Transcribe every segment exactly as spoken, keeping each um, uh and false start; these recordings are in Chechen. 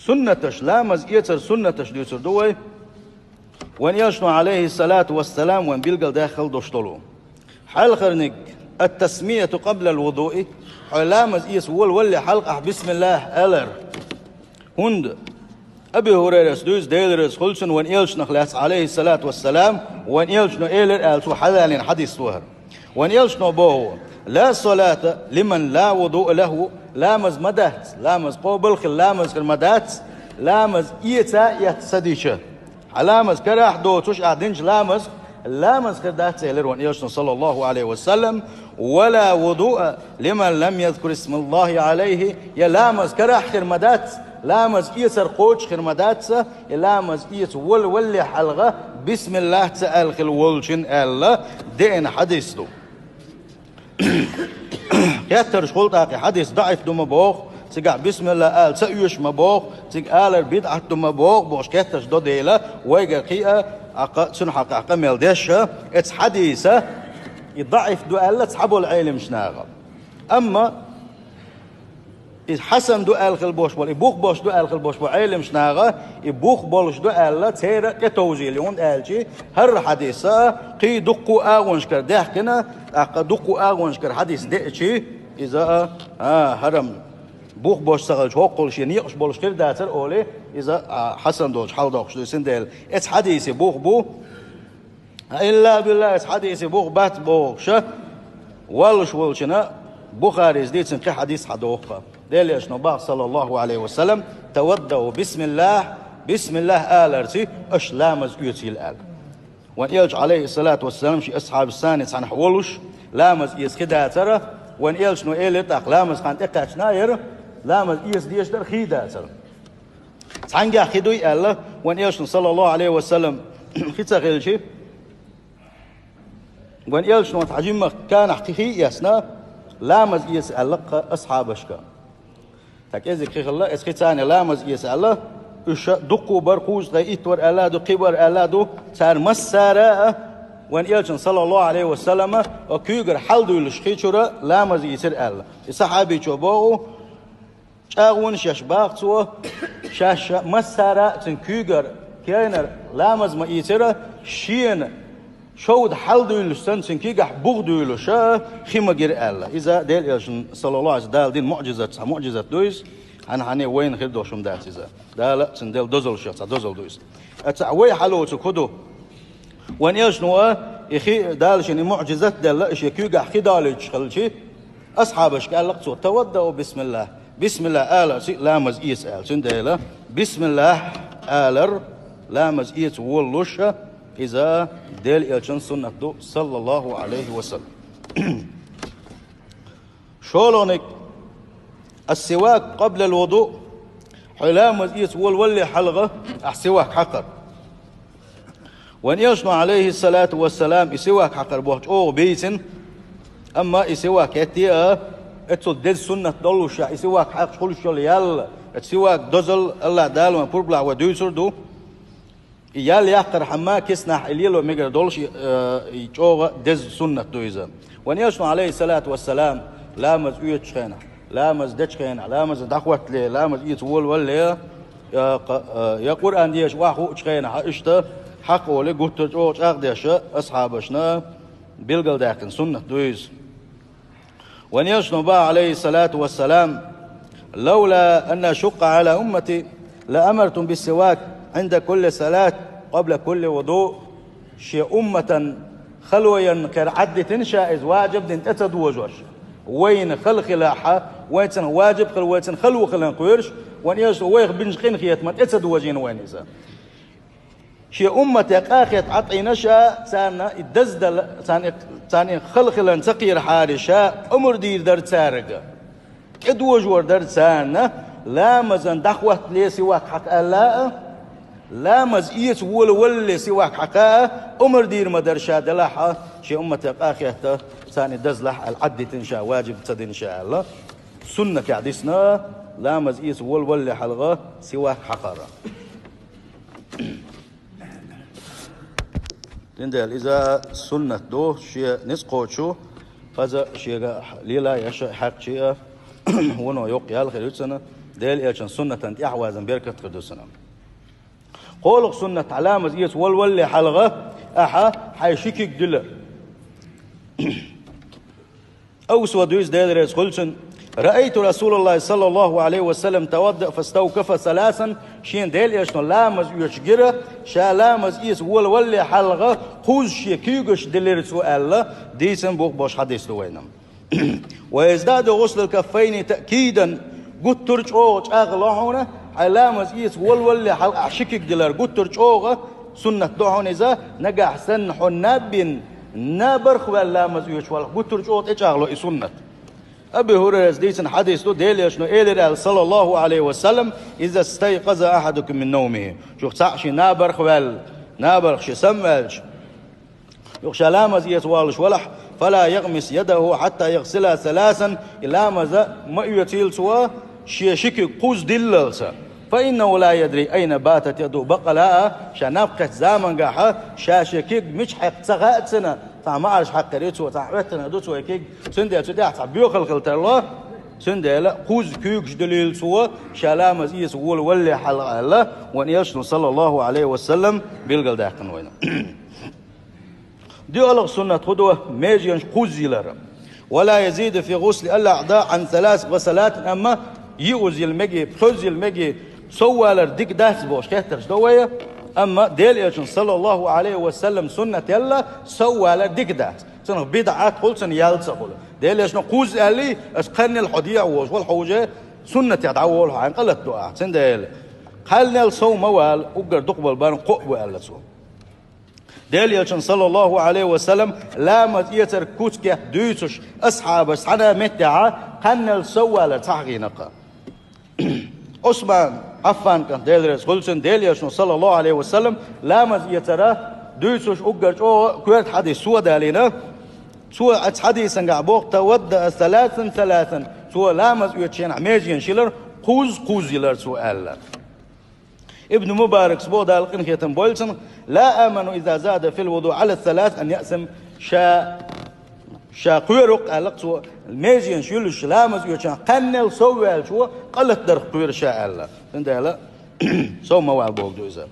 Суннаташ, ламаз эцар суннаташ дуьйцур ду вай. Вайн элчано, алейхиссалату вассалам, вайн билгалдаьккхал дош долу. Хьалхарниг: «Ат-тасмияту къаблал вудуи», хьо ламаз эца волавалале хьалха ахь бисмиллахӀ алар. ХӀунда Аби Хурайрас дуьйцу, Дела реза хуьлда цунна, вайн элчанах лаьцна, алейхиссалату вассалам, вайн элчано элира аьлла, цо хьадалийна хьадис ду хӀара. Вайн элчано боху: «Ла салата лиман ла вудуа лаху», ламаз ма дац, ламаз къобал хила ламаз хир ма дац, ламаз эца а эцна ца дича. Хьан ламаз карахь доцуш ахь динчу ламазах ламаз хир дац, элира вайн элчано, саллаллаху алейхи ва саллам, «ва ла вудуа лиман лам язкур исмаллахи алейхи», я ламаз карахь хир ма дац, ламаз эцар кхочуш хир ма дац, я ламаз эца волавалале хьалха бисмиллахӀ ца аьлла хила волчун аьлла, деана хьадис ду. Хеттарш хуьлу тӀаккха, и хьадис даӀиф ду ма боху, цигахь бисмиллахӀ ала ца оьшу ма боху, цига алар бидӀат ду ма боху, бохуш хеттарш до дела, вайгара кхиа, тӀаккха цуьнан хьокъехь къамел деш, эцу хьадиса и даӀиф ду аьлла цхьаболу Ӏеламчу наха. Амма и хьасан ду аьлла хила болуш болу, и бух болуш ду аьлла хила болуш болу Ӏеламчу наха, и бух болуш ду аьлла, церан а тӀетовжийла, хӀунда аьлча хӀара хьадиса кхин дуккха а агӀонашкара даьхкина, тӀаккха дуккха а агӀонашкара хьадис деача, иза а, а, хӀара-м бух болуш ца хилча, хӀоккхул шен некъаш болуш хир дацара олий, иза а хьасан долчу хьалдоккхуш ду, цундела эцу хьадисе бух бу. Илла билла, эцу хьадисе бух бац бохуша, воллуш волчунна Бухарис дийцина кхин хьадис хьадоккху. Делан элчано боху, саллаллаху алейхи ва саллам: «Таваддау бисмиллахӀ», бисмиллахӀ аларца аша ламаз оьцийла аьлла. Вайн элча, алейхиссалату вассалам, шен асхьабашца цхьаьна волуш, ламаз эца хи дацара, вайн элчано элира тӀаккха, ламаз хан тӀекхаьчна яра, ламаз эца дезаш дара, хи дацара. Цхьаьнгахь хи дуй аьлла, вайн элчано, саллаллаху алейхи ва саллам, хи ца хилча, вайн элчано цхьа жимма канахь кхин хи а эцна, ламаз эца аьлла кхин асхьабашка. Ткъа кӀезиг хи хилла, эцу хица цхьаьна ламаз эца аьлла, уьш дуккха а бара, кхузткъе итт вара аьлла а ду, кхин бара аьлла а ду, цара массара а вайн элчано, саллаллаху алейхи ва саллама, куьйгара хьалдуьйлуш хи чуьра ламаз ийцира аьлла. И сахьабичо боху, чӀагӀонаш еш боху цо, шаьш массара а цуьнан куьйгара, кенара ламаз ма ийцира, шена шовда хьалдуьйлуш санна, цуьнан куьйгахь бух дуьйлуш а хи ма гира аьлла. Иза Делан элчанан, саллаллаху алейхи ва саллам, Дала дина муӀжизат, цхьа муӀжизат ду иза, хьан-, хьанна вайна хир долуш хӀума дац иза. Дала а цуьнан делла дозаллех цхьа дозалла ду иза. Ткъа вай хьалоцург хӀун ду? Вайн элчано а и хи, Дала шена и муӀжизат делла, и шен куьйгахь хи далийтуш хилча, асхьабашка аьлла-кх цо: «Таваддау бисмиллахӀ». БисмиллахӀ аларца ламаз эца аьлла. Цундела бисмиллахӀ алар ламаз эца воллуш а, иза Делан элчанан суннат ду, саллаллаху алейхи ва саллам. ШолгӀаниг: «Ас-сивак къаблал вуду». Хьо ламаз эца волавалале хьалха ахь сивак хьакхар. Вайн элчано, алейхиссалату вассалам, и сивак хьакхар боху чӀогӀа бийцина, амма и сивак хӀетте а, эцул деза суннат доллушехь, и сивак хьаькхча хуьлуш йолу ял, эцу сивак дозалла АллахӀ Дала вайн пурбалахь вай дуьйцур ду. И ял яккхархьама киснахь и лело мегар долуш, и, э, и чӀогӀа деза суннат ду иза. Вайн элчано, алейхиссалату вассалам, ламаз оьцучу хенахь, ламаз дечу хенахь, ламаза дӀахӀоттале, ламаз эца волавалале, я кха-, э, я Къуръан деша охьахуучу хенахь, иштта хьакха олий, гуттар а чӀогӀа чӀагӀдеш, асхьабашна билгалдаьккхина суннат ду иза. Вайн элчано боху, алейхиссалату вассалам: «Лаула анна шуккъа Ӏала уммати, ла амартум бис-сивак Ӏинда кулли салат, къабла кулли вуду». Шен умматан хало ярна кхера Ӏаддитина ша иза, важиб дина тӀе ца дожош. Вайна хала хилахь, вайцан важиб хила, вайцан хало хиларна кхоьруш, вайн элчано вайх бинчу къинхетаман тӀе ца дожийна вайна иза. Шен уммате къахетта Ӏадъина ша, царна и даздала, царна и, царна и хала хиларна ца кхерахьара ша, омра дийр дара цаьрга. ТӀедожор дара царна, ламазан дӀахӀоттале сивак хьакха аьлла а, ламаз эца волавалале сивак хьакха а, омра дийр ма дара ша делахь а, шен уммате къахетта, царна и дазлахь аьлла, Ӏаддитина ша, важиб ца дина ша аьлла. Суннатехь дисна, ламаз эца волавалале хьалха сивак хьакхар. Цундела иза суннат ду, шен ницкъ кхочу, хаза шега лела еш а, хьаькхча а, вуно йоккха ял хир ю цуьнан, Дела Элчан суннатан тӀехьавазан беркат хир ду цунна. КхоалгӀа суннат: хьа ламаз эца валвалале хьалха ахьа хьай ши куьг дилар. Авсо дуьйцу, Дела реза хуьлда цунна: «رأيت رسول الله صلى الله عليه وسلم توضأ فاستوكف ثلاثا». Шена Дела Элчано ламаз оьцуш гира, ша ламаз эца валвалале хьалха кхузза шен куьйгаш дилира цо аьлла, дийцина боху болуш хьадис ду вайна. «ويزداد غسل الكفين تأكيدا». Гуттар а чӀогӀа чӀагӀло хьуна, хьай ламаз эца валвалале хьалха ахьа ши куьг дилар гуттар а чӀогӀа суннат ду хьуна иза, нагахь санна хьо наб бина, набарх ваьлла ламаз оьцуш валахь, гуттар а чӀогӀа тӀечӀагӀло и суннат. Аби ХӀурайрас дийцина хьадис ду, Дела Элчано элира аьлла, саллаллаху Ӏалайхи ва саллам: «إذا استيقظ أحدكم من نومه». Чух цхьаъ шен набарх ваьлла, набарх шен самваьлча, юха ша ламаз эца воллуш валахь, «فلا يغمس يده حتى يغسلها ثلاثا», и ламаза ма оьцийла цо, шен ши куьг кхузза диллалца. «فإنه لا يدري أين باتت يده», бакъ а, ша наб кхеттачу замангахьа ша шен куьг мича хьаькхна ца хаьа цунна, цхьа маӀарш хьаькхнарг ю цо, цхьа хӀоьттинарг ду цо и куьг, цундела цу тӀехь цхьа боьхалла хила тарло, цундела кхузза куьйгаш дилийла цо, ша ламаз эца волавалале хьалха аьлла, вайн Элчано, саллаллаху Ӏалайхи ва саллам, билгалдаьккхина вайна. ДоьалгӀа суннат хӀун ду? Меженаш кхузза йилар. «ولا يزيد في غسل الأعضاء عن ثلاث غسلات», амма йиъаза йила мега, пхоьазза йила мега, соввалар дика дац бохуш хеттарш до вай, амма Дела Элчано, саллаллаху Ӏалайхи ва саллам, суннат елла, соввалар дика дац. Цунах бидӀат хуьлу, цунна ял ца хуьлу. Дела Элчано кхузза аьллий, аса кхаьннел хьо дехьа волуш валахь, хьо уже суннатехь дӀаволу хьо, хьайна къа латадо ахь. Цундела кхаьннел сов ма вала, уггар дукхахболу бахьана кхоъ бу аьлла цо. Дела Элчано, саллаллаху Ӏалайхи ва саллам, ламаз эцар куц кхетта дуьйцуш асхьабаш цхьана а меттехь кхаьннел соввалар цхьа а гӀийна-кх. Ӏусман Ӏаффан кӀант, Дела реза хуьлда цунна, Дела Элчано, саллаллаху Ӏалайхи ва саллам, ламаз эцара дуьйцуш уггар чӀогӀа коьрта хьадис цо далийна. Цо оцу хьадисангахь боху: «توضأ ثلاثا ثلاثا». Цо ламаз оьцучу хенахь меженаш йилар, кхузза-кхузза йилар цо аьлла. Ибн Мубаракс боху, Дала къинхетам бойла цунах: «لا آمن إذا زاد في الوضوء على الثلاث أن يأثم». Ша, ша кхоьру-кх, аьлла-кх цо, меженаш юьллуш ламаз оьцучу хенахь кхаьннел совваьллачо къа латадарх кхоьру ша аьлла. Цундела сов ма вала бохург ду иза.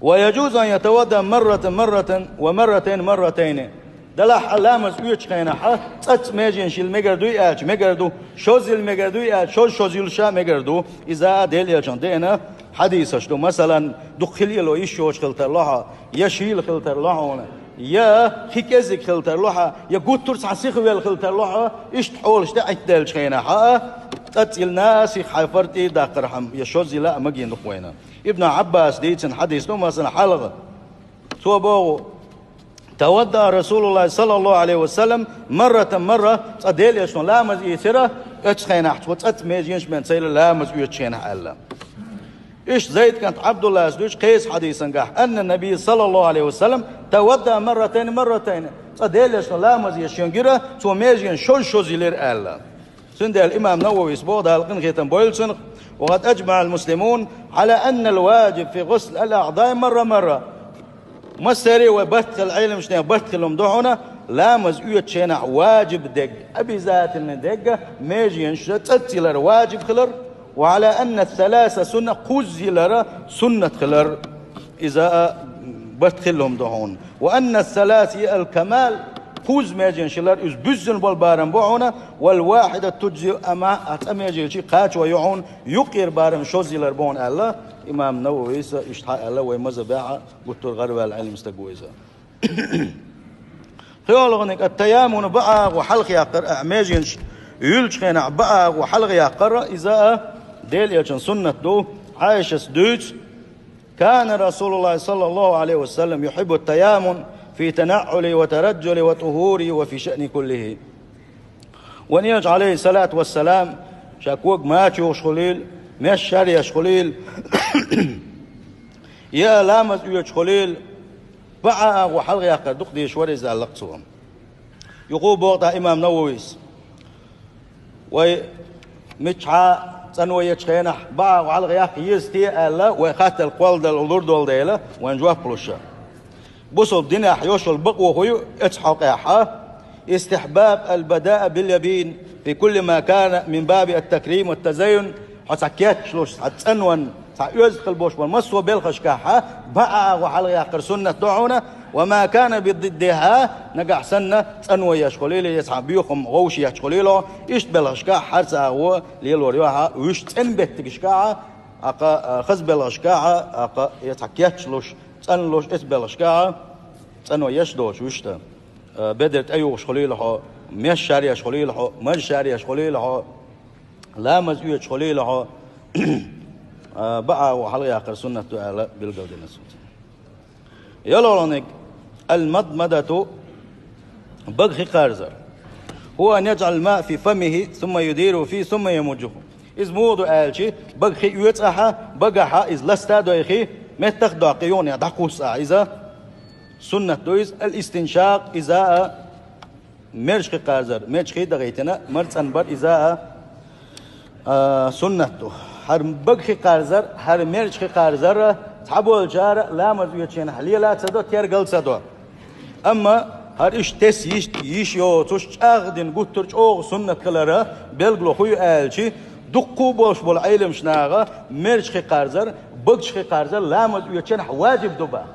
«ويجوز أن يتوضأ مرة مرة ومرتين مرتين». Делахь а ламаз оьцучу хенахь цкъацкъа меженаш йила мегар дуй аьлча, мегар ду, шозза йила мегар дуй аьлча, шозза-шозза йилла ша мегар ду. Иза а Дела Элчано деана хьадисаш ду. Масалан, дукха хила йило йиш йоцуш хила тарло хьо, я шийла хила тарло хьуна, я хи кӀезиг хила тарло хьо, я гуттар а цхьа сиха велла хила тарло хьо, иштта хьолаш тӀеӀиттаделлачу хенахь а, цкъацкъа йилла а сиха хьайн фард тӀе а даккхархьама, я шозза йилла а магийна ду-кх вайна. Ибн Ӏаббаса дийцина хьадис ду, масалан, хьалха. Цо боху: «توضأ رسول الله صلى الله عليه وسلم مرة مرة», цкъа Дела Элчано ламаз ийцира, оцу хенахь цо цкъацкъа меженаш бен ца йилла ламаз оьцучу хенахь аьлла. Иштта Зайд кӀант Ӏабдуллас дуьйцу кхечу хьадисангахь: «أن النبي صلى الله عليه وسلم توضأ مرتين مرتين». Цкъа Дела Элчано ламаз эцча шен гира, цо меженаш шозза-шозза йилира аьлла. Цундела имам Нававис боху, Дала къинхетам бойла цунах: «وقد أجمع المسلمون على أن الواجب في غسل الأعضاء مرة مرة». Массаре а вай барт хилла Ӏеламнехан барт хилла хӀума ду хьуна, ламаз оьцучу хенахь ваджиб дерг, обязательно дерг, меженаш цкъацкъа йилар ваджиб хилар, «وعلى أن الثلاث سنة», кхузза йилар суннат хилар. Иза а барт хилла хӀума ду хьуна. «وأن الثلاث هي الكمال», кхузза меженаш йилар иза буьззина болу барам бу хьуна, «والواحدة تجزئ», амма а цкъа меже йилча кхачо ю хьуна, юккъера барам шозза йилар бу хьуна аьлла, имам Нававис иштта хьа аьлла, вай мазхабехь гуттар а гӀараваьлла Ӏеламстаг ву иза. ПхоьалгӀаниг: «التيامن», бакъ агӀо хьалха яккхар, а, меженаш юьллучу хенахь бакъ агӀо хьалха яккхар, иза а Дела Элчан суннат ду. Ӏайшас дуьйцу: «كان رسول الله صلى الله عليه وسلم يحب التيامن في تنعله وترجله وطهوره وفي شأنه كله». Вайн Элча, Ӏалайхиссалату вассалам, ша ког мача юхуш хуьлийла, меш шаръеш хуьлийла, я ламаз оьцуш хуьлийла, бакъ агӀо хьалха яккхар дукха дезаш вара иза аьлла-кх цо. Юха боху тӀаккха имам Нававис: «Вай миччахьа цӀано ечу хенахь бакъ агӀо хьалха яккха еза те?» аьлла, вай хаттар кхолладала лур долу дела, вайн жоп луш. Бусалба динехь йолуш йолу бакъо хӀун ю оцу хьокъехь? استحباب البداء باليمين في كل ما كان من باب التكريم والتزين. Хьо цхьа кечлуш, цхьа цӀанван, цхьа оьзда хила болуш болу массо а белхашкахь бакъ агӀо хьалха яккхар суннат ду хьуна, وما كان بضدها, нагахь санна цӀанво еш хуьлийла, я цхьа боьхам вовшах еш хуьлийла, иштта белхашкахь хӀара цхьа агӀо лелор ю хьа, вуьш цӀена беттигашкахь, акха, а, хаза белхашкахь, акха, я цхьа кечлуш, цӀанлуш, эца белхашкахь, цӀанво еш доцуш вуьш дан. А, бедар тӀеюхуш хуьлийла хьо, меш шаръеш хуьлийла хьо, маж шаръеш хуьлийла хьо, ламаз оьцуш хуьлийла хьо, а, бакъ агӀо хьалха яккхар суннат ду аьлла билгалдина цо. ЙолхалгӀаниг, المضمضة, бага хи кхарзар. هو أن يجعل الماء في فمه ثم يديره فيه ثم يمجه. Иза муха ду аьлча, бага хи оьцу ахьа, багахьа иза ласта а дойхи, меттах а доккхи, юханехьа дӀакхуссу ахьа иза. Суннат ду иза, الاستنشاق, иза а мерчу хи кхарзар, мерчу хи дахийтина, марцӀан бар иза а, а, суннат ду. ХӀара бага хи кхарзар, хӀара мерчу хи кхарзар, цхьаболчара ламаз оьцученахь лела а ца до, тергал а ца до. Амма хӀара иштта тесса йиш, йиш йоцуш, чӀагӀдина гуттар а чӀогӀа суннат хилара, билгало хӀун ю аьлча, дуккха а болуш болу Ӏеламчу наха мерчу хи кхарзар, багачу хи кхарзар ламаз оьцученахь ваджиб ду баха.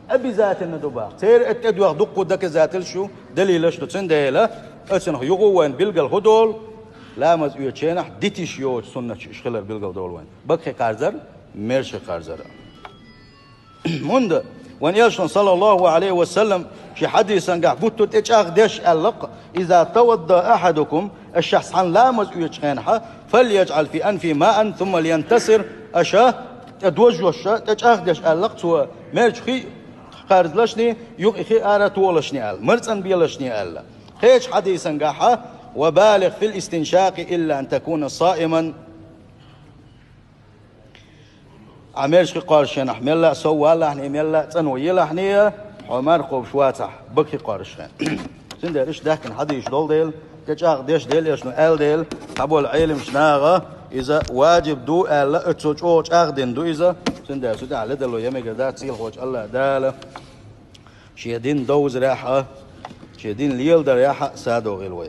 Обязательно ду баха. Церан а тӀедоьгӀу дуккха доказательств ю, далилаш ду. Цундела, оцунах юха а вайн билгал хӀун долу, ламаз оьцученахь дитиш йоцу суннаташ уьш хилар билгал долу вайн. Бага хи кхарзар, мерчу хи кхарзар. ХӀунда вайн Элчано, саллаллаху Ӏалайхи ва саллам, шен хьадисангахь гуттар а тӀечӀагӀдеш аьлла-кх: إذا توضأ أحدكم, аша шаьш цхьаьна ламаз оьцучу хенахь, فليجعل في أنفه ماء ثم لينتصر, аша тӀедожош, тӀечӀагӀдеш аьлла-кх цо, мерчу хи кхарзалашний, юха и хи ара тохалашний аьлла, марцӀан белашний аьлла. Кхечу хьадисангахь: وبالغ في الاستنشاق إلا أن تكون صائما. Ахьа мерчу хи кхарзачу хенахь мелла а сов валахьний, мелла а цӀанво елахьний, хьо марха кхобуш вацахь, бага хи кхарзачу хенахь. Цундела иштта даьхкина хьадисаш долу дела, тӀечӀагӀдеш дела, эшна аьлла дела, цхьаболу Ӏеламчу наха иза ваджиб ду аьлла, оцо чӀогӀа чӀагӀдина ду иза. Цундела цу тӀехь ледарло ян мегар дац сийлахьчу АллахӀ Дала. Шен дин довзарехь а, шен дин леладарехь а садо гӀийла вай.